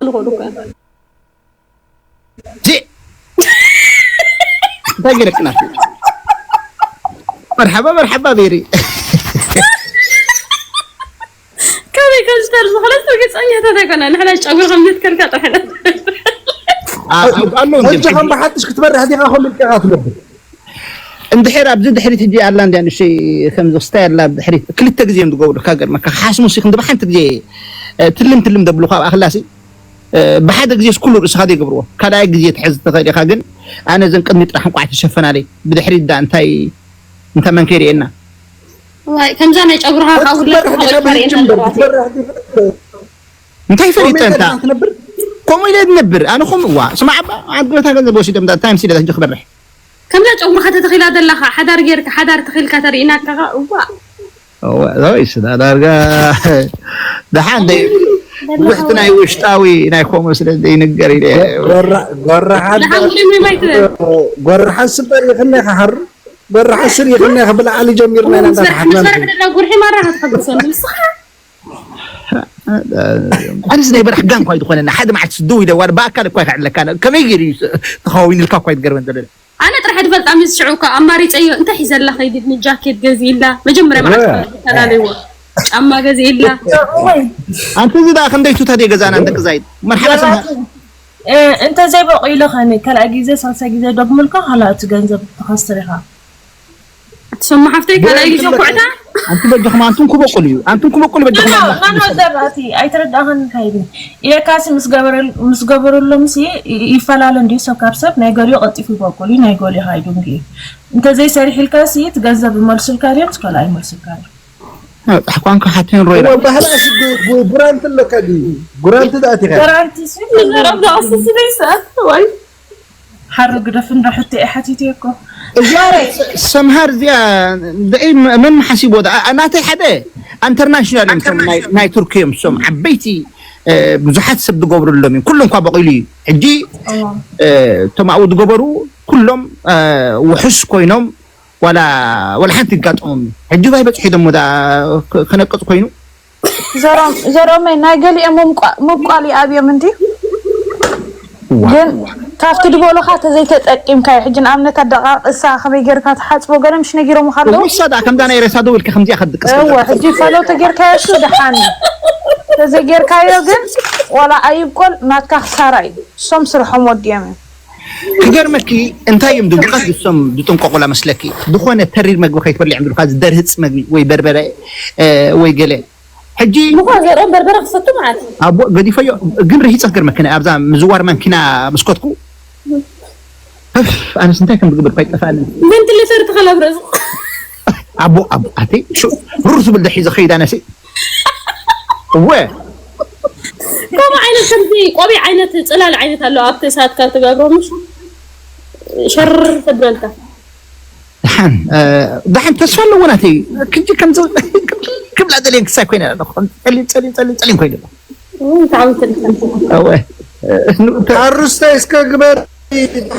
ንኽእሉ እኮ እዮም። ዚ እንታይ ገረክናት? መርሓባ መርሓባ ቤሪ። ከመይ ከም ዝተል ዝኾነ ርግፀኛታት ኣይኮና። ንሕና ጨጉሪ ከም ንትከልካ ጥራሕ ኢና። ኣሎ እንጂ ሕጂ ከም ብሓድሽ ክትበርሕ ዲኻ ከም ኢልካ ትነብር? እንድሕር ኣብዚ ድሕሪት ሕጂ ኣላ እንድያ ንእሽተይ ከም ዝኽስታይ ኣላ ድሕሪት ክልተ ግዜ እዮም ዝገብሩካ። ገርመካ ሓስሙስ ይኹን ድማ ሓንቲ ግዜ እ፣ ትልም ትልም ደብሉ ካብ ኣኽላሲ እ፣ ብሓደ ግዜ ኩሉ ርእስኻ ዘይገብርዎ ካልኣይ ግዜ ትሕዝ ትኽእል ኢኻ። ግን ኣነ ዘን ቅድሚ ጥራሕ እንቋዕ ተሸፈናለይ ብድሕሪት ዳ እንታይ እንታይ መን ከይርእየና ዋይ ከምዛ ናይ ጨጉርኻ ካብ ውላድ ክትበርሕ ዲኻ ተሪኤን ብልጭም በር ነበር። ክትበርሕ ዲኻ እንታይ ፈሊጠ እንታ ትነብር? ከምኡ ኢለ ዝነብር ኣነ ከምኡ እዋ ስማዕ ኣባ ኣንጎታ ገንዘብ ወሲዶም እንታይ ምስ ኢለ ሕጂ ክበርሕ ከምዛ ጨጉርኻ ተተኺላ ዘለኻ ሓዳር ጌርካ ሓዳር ተኺልካ ተሪኢናካ እዋ እዋ እዛ ወይስ ዳ ዳርጋ ደሓን ደይ ውሕቲ ናይ ውሽጣዊ ናይ ኮሞ ስለ ዘይንገር ኢለ ጎራሓን ደሓን ጉሪ ማይ ትበል ጎራሓን ስበር ይኽነ ክሓር ጎራሓን ስር ይኽነ ብላዕሊ ጀሚርና ኢና ምስ በርሕ ምስ እንዳተሓትና በርሕ ደላ ጉርሒ ማራ ክትሕግሶ ንስኻ ኣነስ ናይ በራሕ ጋን ኳይ ዝኾነና ሓደ መዓልቲ ስደው ኢለ ዋላ ብኣካል እኳ ይከዕለካ ከመይ ገይሩ እዩ ተኻዊንልካ እኳ ይትገርመን ዘሎ ኣነ ጥራሕ ድፈልጣ ምስ ሽዑ እኮ ኣማሪፀዮ እንታይ ሒዘላ ከይድኒ ጃኬት ገዚእላ መጀመርያ መዓልቲ ተላለይዎ ጫማ ገዚእላ ኣንቲ እዚ ዳ ክንደይ ቱታ ደይ ገዛና ደቂ ዛይድ መርሓባ ሰምሃር እንተዘይበቂሉ ከኒ ካልኣይ ግዜ ሳልሳይ ግዜ ደግምልካ ካልኣ እቲ ገንዘብ ትኸስር ኢኻ። ትሰማ ሓፍተይ ካልኣይ ግዜ ኩዕታ ኣንቲ በጃኹም ኣንቱም ክበቁል እዩ ኣንቱም ክበቁል በጃኹም ኣምላኽ ማኖ ዘራእቲ ኣይተረዳእኸን እንታይ ኢሉ ኢለካሲ ምስ ገበረሎምሲ ይፈላለ እንዲዩ ሰብ ካብ ሰብ ናይ ገሊኡ ቀልጢፉ ይበቁል እዩ ናይ ገሊኡ ካይዱ እንዲ እዩ እንተዘይሰሪሕ ኢልካሲ እቲ ገንዘብ ይመልሱልካ ድዮም ስከላ ኣይመልሱልካ ድዮም ጣሕኳንካ ሓቲን ሮይራ እሞ ባህላ ጉራንቲ ኣለካ ድዩ ጉራንቲ ዳእቲኻ ጋራንቲ ንዘረብ ዝቐስስ ደይሰ ወይ ሓሩ ግደፍ እንዶ ሕቶ እየ ሓቲተ እኮ እዛ ሰምሃር እዚኣ ደይ መን ሓሲቦ ናተይ ሓደ ኢንተርናሽናል እዮም እቶም ናይ- ናይ ቱርኪ እዮም እሶም ዓበይቲ እ፣ ብዙሓት ሰብ ዝገብሩሎም እዮም ኩሎም እኳ በቂሉ እዩ ሕጂ እ፣ እቶም ኣብኡ ዝገበሩ ኩሎም እ፣ ውሑስ ኮይኖም ዋላ ዋላ ሓንቲ ይጋጠሞም እዩ ሕጂ ባይ በፅሒ ደሞ ዳ ክ- ክነቅፅ ኮይኑ ዘሮም- ዘሮመይ ናይ ገሊኦም ምብቋ- ምብቋል ይኣብዮም እንዲ ግን ካብቲ ዝበሉኻ ተዘይተጠቂምካዮ ሕጂ ንኣብነት ኣደቃቅሳ ከመይ ገይርካ ትሓፅቦ ገለ ምሽ ነጊሮም ኣለዉ እሳ ዳ ከምዛ ናይ ሬሳ ደው ኢልካ ከምዚኣ ከድቅስ እወ ሕጂ ፈሎ ተጌርካዮ እሱ ደሓን እዩ ተዘይጌርካዮ ግን ዋላ ኣይብቆል ናትካ ክሳራ እዩ እሶም ስርሖም ወዲኦም እዮም ክገርመኪ እንታይ እዮም ድንቁቃት ዝሶም ዝጥንቀቁላ መስለኪ ዝኾነ ተሪር መግቢ ከይትበልዕ እዮም ዝብሉካ ዝደርህፅ መግቢ ወይ በርበረ እ፣ ወይ ገለ ሕጂ ምኳ ዘርኦም በርበረ ክሰቱ ማለት እዩ ኣቦ ገዲፈዮ ግን ርሂፀ ክገርመኪ ናይ ኣብዛ ምዝዋር ማንኪና መስኮትኩ እፍ፣ ኣነስ እንታይ ከም ዝግበር እኳ ይጠፋኒ ቨንቲሌተር ተኸለብረዙ ኣቦ ኣቦ ኣቲ ሩር ዝብል ደሒ ዝኸይድ ኣነሲ እወ ከምኡ ዓይነት ከምዚ ቆቢዕ ዓይነት ፅላል ዓይነት ኣሎ ኣብቲ እሳትካ ትገብሮ ምሽ ሸር ተብለልካ ደሓን እ፣ ደሓን ተስፋ ኣለዎ ናተይ ክጂ ከም ክብላ ደልየን ክሳይ ኮይነ ኣለኹ ጸሊም ጸሊም ጸሊም ጸሊም ኮይነ ኣለኹ እንታይ ዓውትልካ እወ ኣሩስታይ እስከ ግበር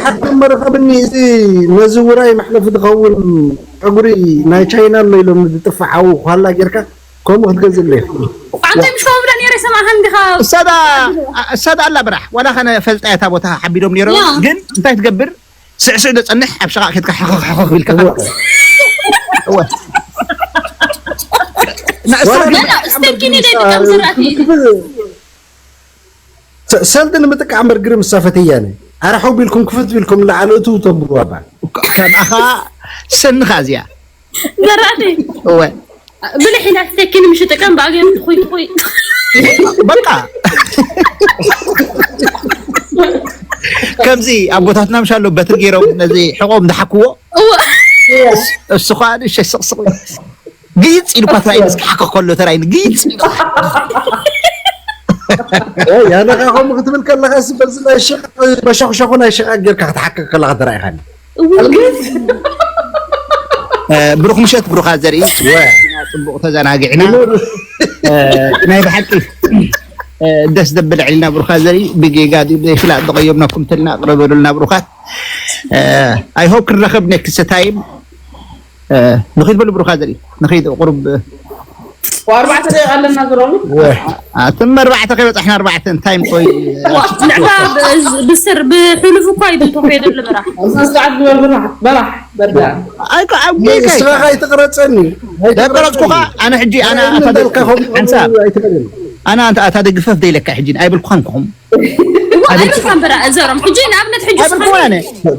ሓቅን መርኸብኒ እዚ ነዚ ውራይ መሕለፊ ዝኸውን ጨጉሪ ናይ ቻይና ኣሎ ኢሎም ዝጥፋሓው ኳላ ጌርካ ከምኡ ክትገዝእ ኣለይ ኣንተ ምሽ ከብለ ነረ ሰማሃን ዲኻ እሳዳ እሳዳ ኣላ ብራሕ ዋላ ከነ ፈልጣ እታ ቦታ ሓቢዶም ነይሮም ያ። ግን እንታይ ትገብር ስዕስዕ ደጸንሕ ኣብ ሸቓቕ ኬድካ ሕኽኽ ሕኽኽ ኢልካ እወ። እወ። ንእሳ ዋላ ግን ና፣ ና፣ እስቲ ኪኒ ደይ ብጣም ዝራእቲ። ሰልዲ ንምጥቃዕ መርግሪ ምሳፈተያ ነ ኣረ ሓው ቢልኩም ክፍት ቢልኩም ላዓለ እቱ ተብሉ ኣባ ከምኣኻ ሰንኻ እዚኣ ዘራእቲ እወ ብልሕ ኢና ተተኪን ምሽ ጥቀም ብኣገም ትኹይ ትኹይ በቃ ከምዚ ኣቦታትና ምሻሎ በትሪ ገይሮም ነዚ ሕቆም ዝሓክዎ እወ እሱ ከዓ ንእሸ ስቕስቕ ግይፅ ኢሉ እኳ ተራእዩ እስኪ ሓከ ከሎ ተራእዩ ግይፅ ኢሉ ያነ ካኸም ክትብል ከለኻ ሲ በዚ ናይ ሽቕ መሸኽሸኹ ናይ ሽቓ ጌርካ ክትሓክክ ከለኻ ተራኢኻኒ እ፣ ብሩኽ ምሸት ብሩኻት ዘርኢ ፅቡቕ ተዘናጊዕና እ፣ ናይ ብሓቂ እ፣ ደስ ዘብል ዕልና ብሩኻት ዘርኢ ብጌጋ ድዩ ዘይፍላጥ ዝቐየምናኩም ተልና ኣቕረበሉልና ብሩኻት ኣይሆፕ ክንረኸብ ኔክስት ታይም ንኺድ በሉ ብሩኻት ዘርኢ ንኺድ ቁሩብ ኣርባዕተ ደቂቃ ኣለና ዝሮም ወ ኣትም ኣርባዕተ ከይበጻሕና ኣርባዕተ እንታይ ምቆይ ብስር ብሕሉፍ እኳ እዩ ተኾየ ደሎ በራሕ ኣብዛ ሰዓት ግበር በራሕ በራሕ በዳ ኣይኮ ኣብ ጌጋ ንስኻ ከይትቕረፀኒ ደቀረጽኩኻ ኣነ ሕጂ ኣነ ኣታ እንዳልካ ከምኡ ሓንሳብ ኣይትበልን ኣነ ኣንተ ኣታ ደግፈፍ ደይለካ ሕጂ ኣይብልኩኻን ክኹም ኣይበልካን በራ እዘሮም ሕጂ ንኣብነት ሕጂ ኣይብልኩ ኣነ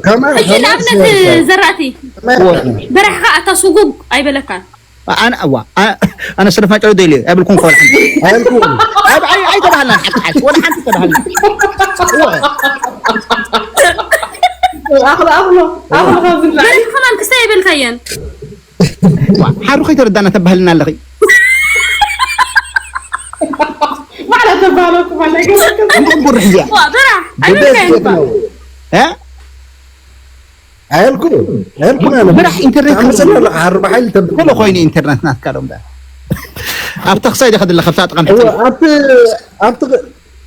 ከማ ሕጂ ንኣብነት ዘራእቲ በራሕኻ ኣታ ስጉግ ኣይበለካን ኣነ ኣዋ ኣነ ስለ ፋጨሎ ደልዮ ኣይብልኩም ከወል ሓንቲ ኣይልኩም ኣብ ኣይ ኣይ ተባህልና ሓቂ ሓቂ ወላ ሓንቲ ተባህልና ኣኽሎ ኣኽሎ ኣኽሎ ካብ ዝብላ በራሕኻ ማን ክስታይ ኣይበልካየን ሓሩ ከይተረዳና ተባህልና ኣለኺ ማዕላ ተባህለኩም ኣለገ እንትን ቁርሕ እዚኣ ዋ በራ ኣይበልካየን እ ኣየልኩን ኣየልኩን ኣነ ብራሕ ኢንተርኔት ኣምፅና ኣለካ ሓሩ ብሓይሊ ተብ ኩሉ ኮይኑ ኢንተርኔት ናትካ ዶ እምበር ኣብ ተኽሳይ ዲኻ ድለ ከብታ ጥቃም ኣብቲ ኣብቲ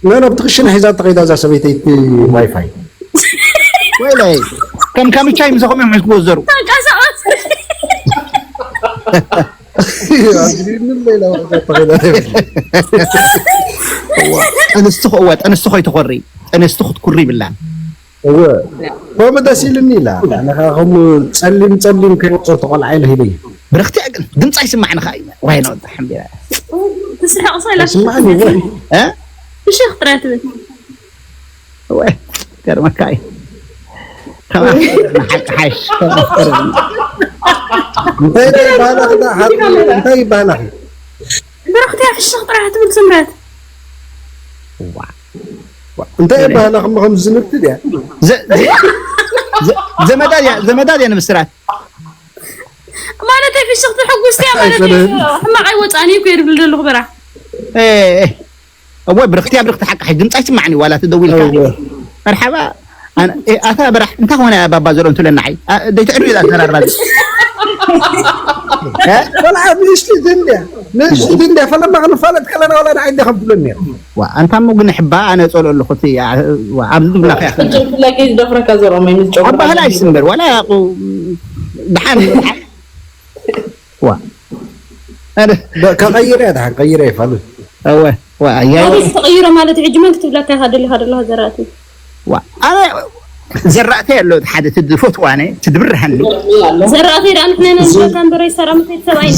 ነን ኣብቲ ክሽነ ሒዛ ተኸይዳ እዛ ሰበይቲ እቲ ዋይፋይ ወይለይ ከም ካምቻ ይምሰኹም እዮም ሒዝክዎ ዘሩ ተንቀሳቐስ ኣግሪምን ሌላ ዋጋ ተኸይዳ ጠንስቲ እወ ጠንስቲ ኮይትኾሪ ጠንስቲ ክትኩሪ ይብላን እወ ከምኡ ደስ ኢልኒ ኢላ ኣነ ከዓ ከምኡ ፀሊም ፀሊም ከይወፅኦ ተቆልዓ ኢለ ሂበ ብረክቲ ግን ድምፂ ኣይስማዕኒ ከዓ እዩ ዋይ ነው ተሓምቢራ ትስሕቕ ሰላ ስማዕኒ እወ እ ትሽኽ ጥራይ ትብል ወይ ገርመካ እዩ ካብ ኣፍቅርና ሓቂ ሓይሽ ካብ ኣፍቅርና እንታይ ይባህላኺ ዳ ሓቂ እንታይ ይባህላኺ ብረክቲ ፍሽኽ ጥራይ ትብል ስምረት እንታይ ይባህላኺ እሞ ከም ዝንብቲ ድያ ዘ- ዘ- ዘ- ዘመዳ ድያ ዘመዳ ድያ ንምስራት ማለት ፍሽኽቲ ሕጉስቲ እያ ማለት እዩ ሕማቕ ኣይወፃእን እዩ ከይድብል ዘለኹ በራ እወ ብርክቲ ኣብ ብርክቲ ሓቂ ሓይ ድምፃ ይስማዕኒ ዋላ ትደውልካ መርሓባ ኣታ በራሕ እንታይ ኾነ ባባ ዘሎም ትብለና ሓይ ደይትዕዱ ኢላ ተራርባ ቆልዓ ንእሽቲ ድንድያ ንእሽቲ ድንድያ ፈለማ ክንፋለጥ ከለና ዋላ ንዓይ እንዲያ ከም ትብለኒ ዋ ኣንታ ሞ ግን ሕባ ኣነ ጸሎ ኣለኹ እቲ ኣብዚ ዝብላካ ብፍላይ ከይ ዝደፍረካ ዘርኦም ኣይነት ጨጉሪ ኣባህላ ኣይስምበር ዋላ ድሓን ዋ ከቐይረ እያ ድሓን ቀይረ ይፋሉ እወ ዋ ኣያ ተቐይሮ ማለት ሕጂ መን ክትብለካ ኢኻ ደሊኻ ደለኻ ዘራእቲ ዋ ኣነ ዘራእተይ ኣሎ ሓደ ትድፈትዋ ኣነ ትድብርሃኒ ዘራእተይ ደኣ ንሕና ኢና ንብለካ እምበር ኣይሰራምተይ ሰብኣይ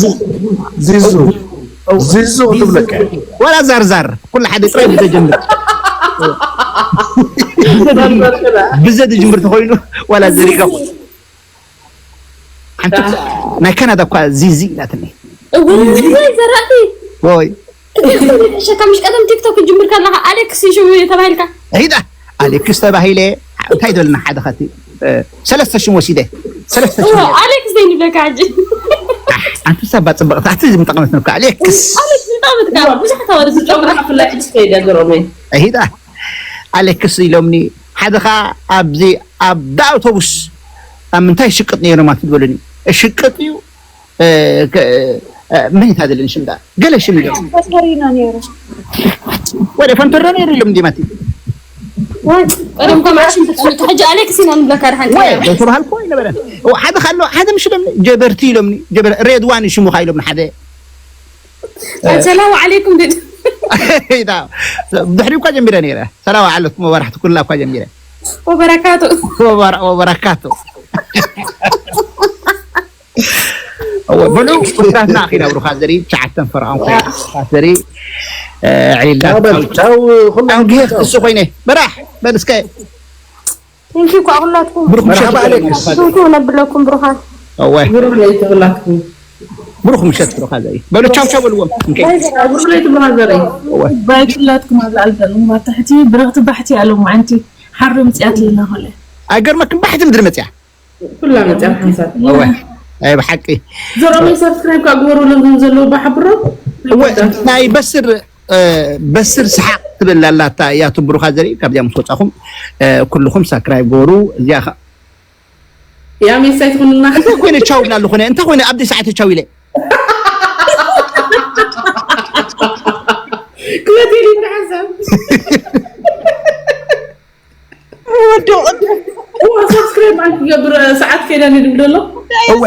ዚዙ ዚዙ ክትብለካ ዋላ ዛርዛር ኩሉ ሓደ ጥራይ ብዘ ጀምር ብዘ ዝጅምር ተኾይኑ ዋላ ዘሪጋ ሓንቲ ናይ ካናዳ እኳ ዚዚ ኢላትኒ እውይ ዘራእቲ ወይ ሸካ ምሽ ቀደም ቲክቶክ ጅምር ከለካ ኣሌክስ እዩ ሽሙ ተባሂልካ ሂዳ ኣሌክስ ተባሂለ እንታይ ዝበልና ሓደ ካቲ ሰለስተ ሽም ወሲደ ሰለስተ ሽም ኣሌክስ ዘይንብለካ ሕጂ ኣንቲ ሳባ ፅብቕቲ ኣቲ ዝምጠቐመት ነካ ኣሌክስ ኣሌክስ ዝጣመትካ ብዙሕ ተወርዚ ጨጉራ ብፍላይ ምስ ከይደ ዘርኦመይ ሂዳ ኣሌክስ ኢሎምኒ ሓደ ኸዓ ኣብዚ ኣብ ዳ ኣውቶቡስ ኣብ ምንታይ ሽቅጥ ነይሮም ኣትበሉኒ ሽቅጥ እዩ መን እታ ዘለኒ ሽም ዳ ገለ ሽም ኢሎም ተሰሪና ነይሩ ወደ ፈንተሮ ነይሩ ኢሎም እንዲማቲ ቀደም ከም ዓሽም ትፍልጥ ሕጂ ኣሌክስ ኢና ንብለካ ድሓን ወይ ዘይተባሃልኩ ኣይነበረን ሓደ ካሎ ሓደ ምሽ ኢሎምኒ ጀበርቲ ኢሎምኒ ሬድዋን ሽሙኻ ኢሎምኒ ሓደ ሰላም ዓለይኩም ድድ ድሕሪ እኳ ጀሚረ ነይረ ሰላም ዓለኩም ወበራሕቲ ኩላ እኳ ጀሚረ ወበረካቱ ወበረካቱ በሉ ኩራትና ኣኺና ብሩኻ ዘሪ ትሽዓተን ፈርዖን ኮይና ዘሪ ዕሊልና ቻው ኩሎም ኣንግሄ ክሱ ኮይነ በራሕ በል እስከ ቴንኪ ኳ ኩላትኩም ብሩክ ምሸት መርሓባ ኣሌክስ ቴንኪ ነብለኩም ብሩኻት እወ ብሩክ ለይቲ ኩላትኩም ብሩክ ምሸት ብሩኻ ዘሪ በሉ ቻው ቻው በልዎም እንከ ብሩክ ለይቲ ብሩኻ ዘሪ ባይ ኩላትኩም ኣብ ላዕሊ ዘለኹም ኣብ ታሕቲ ብርኽቲ ባሕቲ ኣለኹም ኣንቲ ሓሪ ምፅያት ኣለና ኸለ ኣይገርመክም ባሕቲ ምድሪ መፅያ ኩላ መፅያ ሓንሳብ እወ ኣይ ብሓቂ ዘሮመይ ሳብስክራይብ ካብ ግበሩሎም ዞም ዘለዉ ባሓብሮ እወ ናይ በስር በስር ሰሓቅ ትብል ኣላታ እያ ትብሩኻ ዘርኢ ካብዚኣ ምስ ወፃኹም ኩልኹም ሳክራይብ ገበሩ እዚኣ ያ ሜሳይ ትኹንና እንታይ ኮይነ ቻው ብላ ኣለኾነ እንታይ ኮይነ ኣብደይ ሰዓት ቻው ኢለ ክመት ኢሉ እንዳ ሓሳብ እዋ ሳብስክራይብ ኣንክ ገብር ሰዓት ከይዳ ንድብደሎ እወ